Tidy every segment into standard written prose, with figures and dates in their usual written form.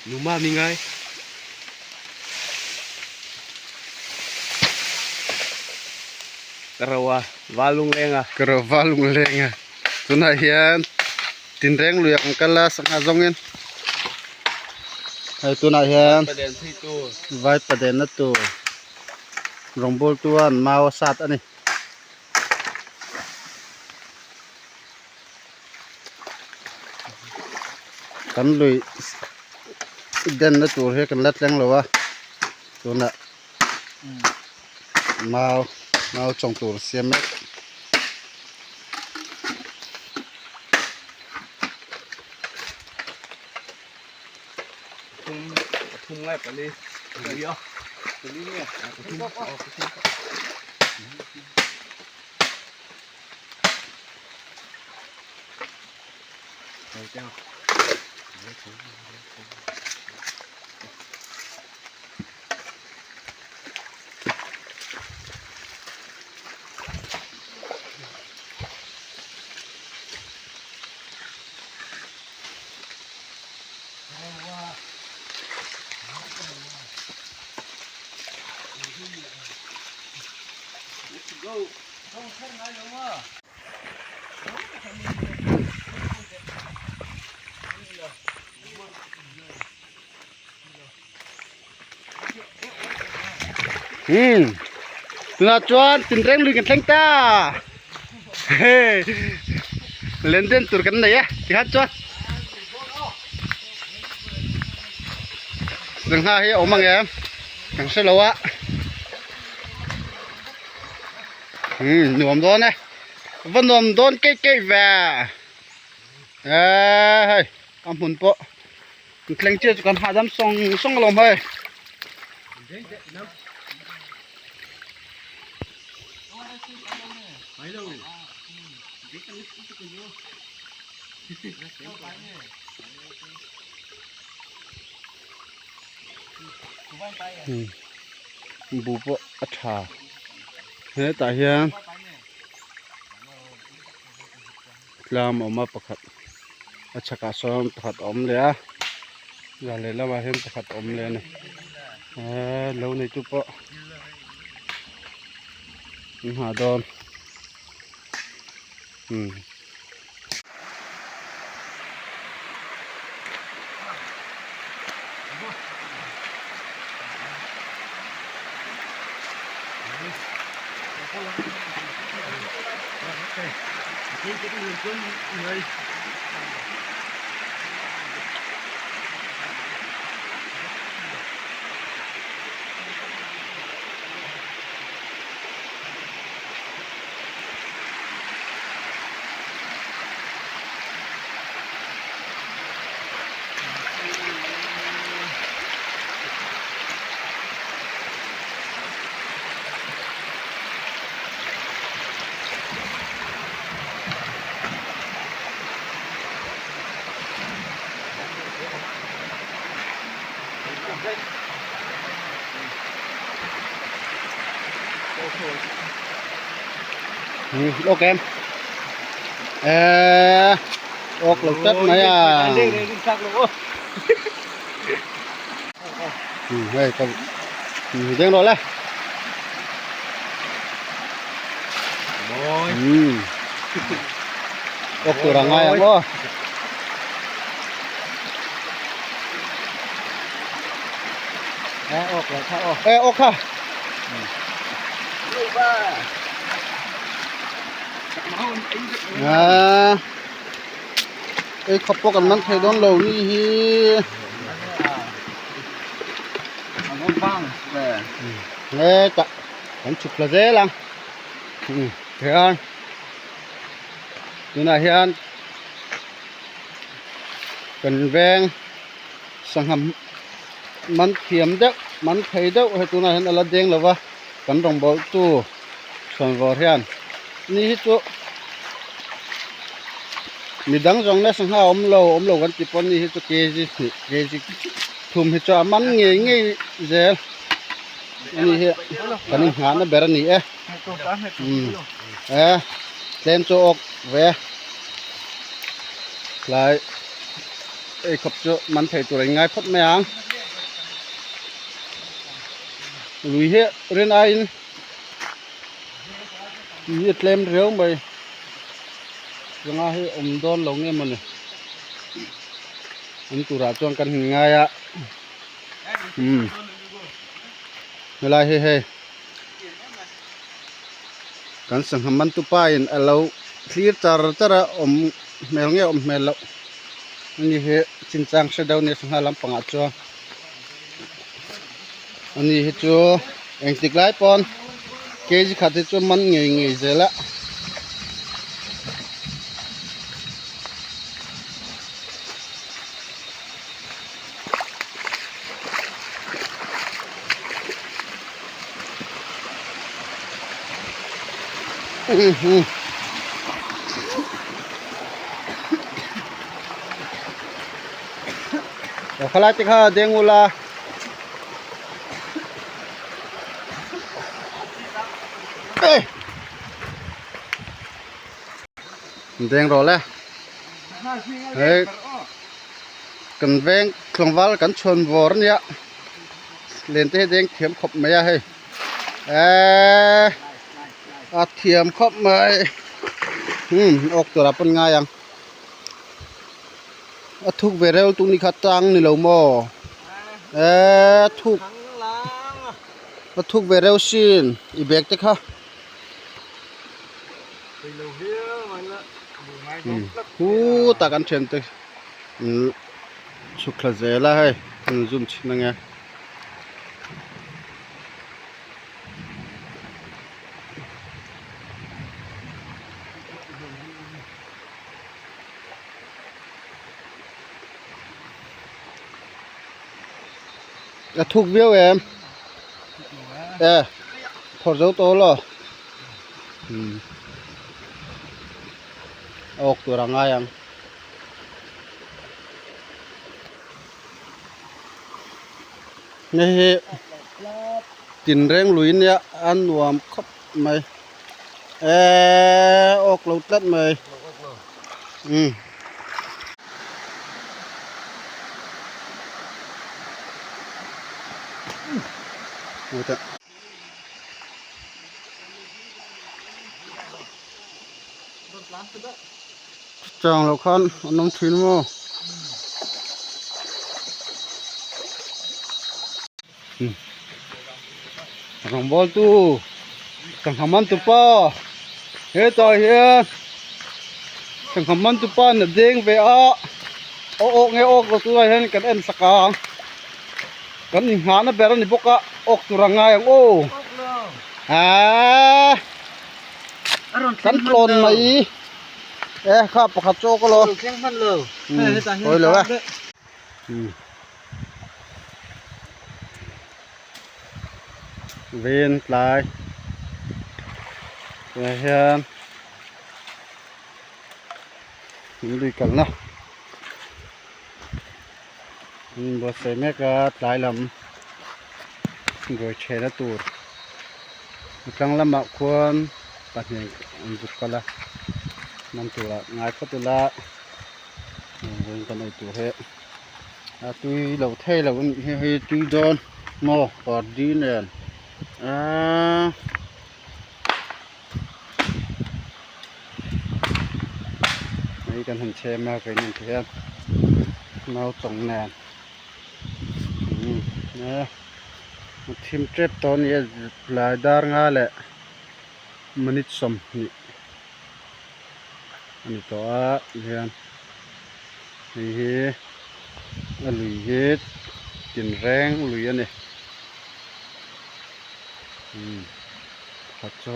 Numa mi ngai. Ka ro a val lungleng a. Ka ro val lungleng a. Tunah hian tinreng lui ang kal a sangha zawngin hei tunah hian vai padenna tur rawngbawltu chuan mau a sat a ni. Kan lui denna tur hi kan la tleng lo a tunah mau mau chawng tur siam mek. Pathum ngai pali pali a pali nge pathum pathum. Hmm. Tunah chuan tinreng lui kan thleng ta. Hei. Len den tur kan nei e. Tikhan chuan. Sangha hi a awm ang em? Kan hre lo a. Hmm, nuam dawn e. Va nuam dawn keih keih ve. Eee hei, a hmun pawh thleng chiah chu kan hahdam sawng sawng alawm hei. Hmm, bu pawh a tha. Hetah hian tlam a awm a pakhat a chhakah sawn pakhat a awm leh a zan leh lamah hian pakhat a awm leh a ni eee lo neitu pawh an nghah dawn umm. Ok em ê ok lo tlat mai a ừ hei ka deng rawh le ừ ok tur a ngai ang aw ê ok kha À, ei khawp pawh kan man thei dawn lo ni hi. Hetah kan chhuk thla zel ang. Tihian tunah hian kan veng sangha man thiam deuh man thei deuh hei tunah hian a la deng lo va kan rawngbawltu Chhuanvawr hian ni hi chu midang zawng nasa ngha awm lo awm lo kan ti pawh ni hi chu kg hnih kg thum hi chu a man ngei ngei zel ani hi kan inghahna ber a ni e umm e tlem chu awk ve tlai. ei khawp chu man thei tur a inngai phawt mai ang. Lui hi rin aiin tui hi a tlem riau mai. Sangha hi awm dawn lo nge mawni an turah chuan kan inngai a umm helai hi hei kan sangha man tu pa in a lo thlir char char a awm hmel nge awm hmel loh ani hi chinchang hre deuh ania sangha lampangah chuan ani hi chu engtik lai pawn kg khat hi chu man ngei ngei zel a. Khalai te kha deng ula deng rawh le hei kan veng tlangval kan chhuan vawr a nia len te hi deng thiam khawp mai a hei eeee a thiam khawp mai umm awk tur ah pawn ngai ang a thuk ve reuh tuk ni kha tang ni lo maw eeee a thuk a thuk ve reuh sin i bag te kha. Khutah kan thiante chhuk thla zel a hei an zoom chhin ange. A thuk viau em e phawrh zo tawh ulaw umm a awk tur a ngai ang. Hei hi tinreng lui nia a nuam khawp mai eeee awk lo tlat mai umm. Chang loh khan an awm thin maw rawngbawl tu sangha man tupa hetah hian sangha man tupa in a deng ve a aw awk nge awk lo tunah hian kan en sak ang kan inghahna ber a ni bawk a awk tur a ngai ang aw aaaa kan tlawn mai e kha pakhat chu awk alawm pawi lo e. Ven tlai tunah hian in lui kalna an inbuatsaih mek a tlai lam ruai thehna tur tlang lamah khuan pahnih an zuk kal a man turah ngai phawt ila vawiin kan ei tur hi a tui lo thei lo a nih hi hei tui dawn maw pardi nen aaa hei kan han chhem a keini ang te hian naupang nen umm a thim tep tawh a ni a tlai dar nga leh minute 20. A ni tawh a hian hei hi a lui hi tinreng lui a ni umm pakhat chu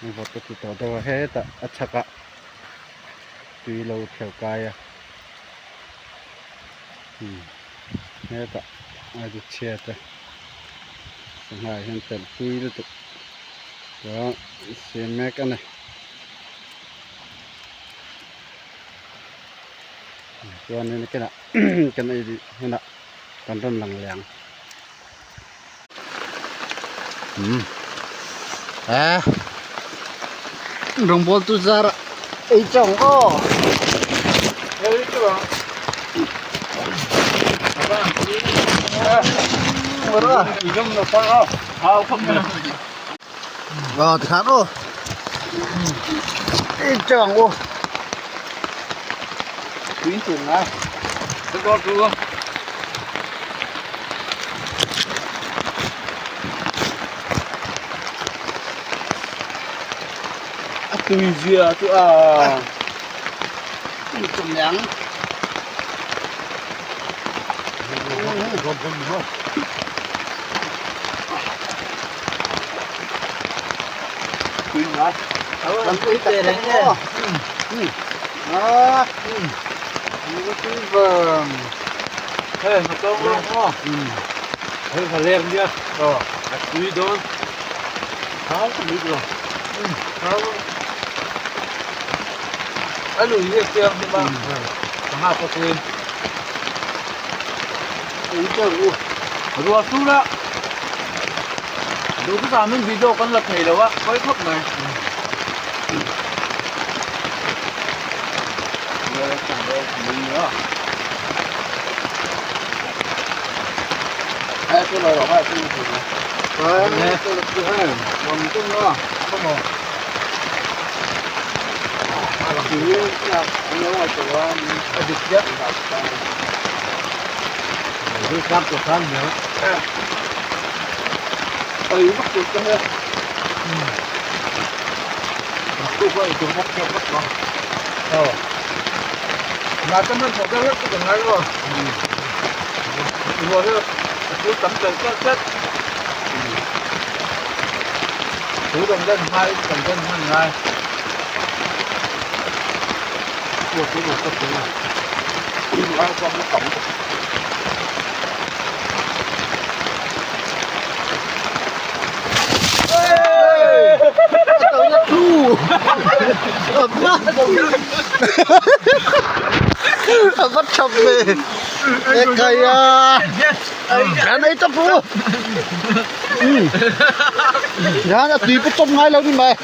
a vawt a ti tawh deuh a hetah a chhakah tui lo thleu kai a umm hetah a ri chhiat a sangha ah hian pelh tui lutuk. Chuan siam mek a ni. Chuanin kinah kan ei dih hunah kan rawn lang leh ang. Umm eh rawngbawl tu zar ei chawng aw. Ờ thì khát ô Ê chẳng ô Tuyến tuần này. Tôi có tôi không? A tui zia chu a. Chum liang. Tui ngai. Kan tui tak tak maw? À. Ni tui vâng. Hei, ma tawng rawng maw? Hei, ka lem nia. A tui dawn. Thau ka mit lo. Thau. A lui hi a chiang hi ma. Sangha pawh tuin. Tui teuh u. Ruah sur a. Duhthusam in video kan la thei lo a, pawi khawp mai. A va tha ve e kai a an ei ta pu ra là tùy bút trong ngay lâu đi mày.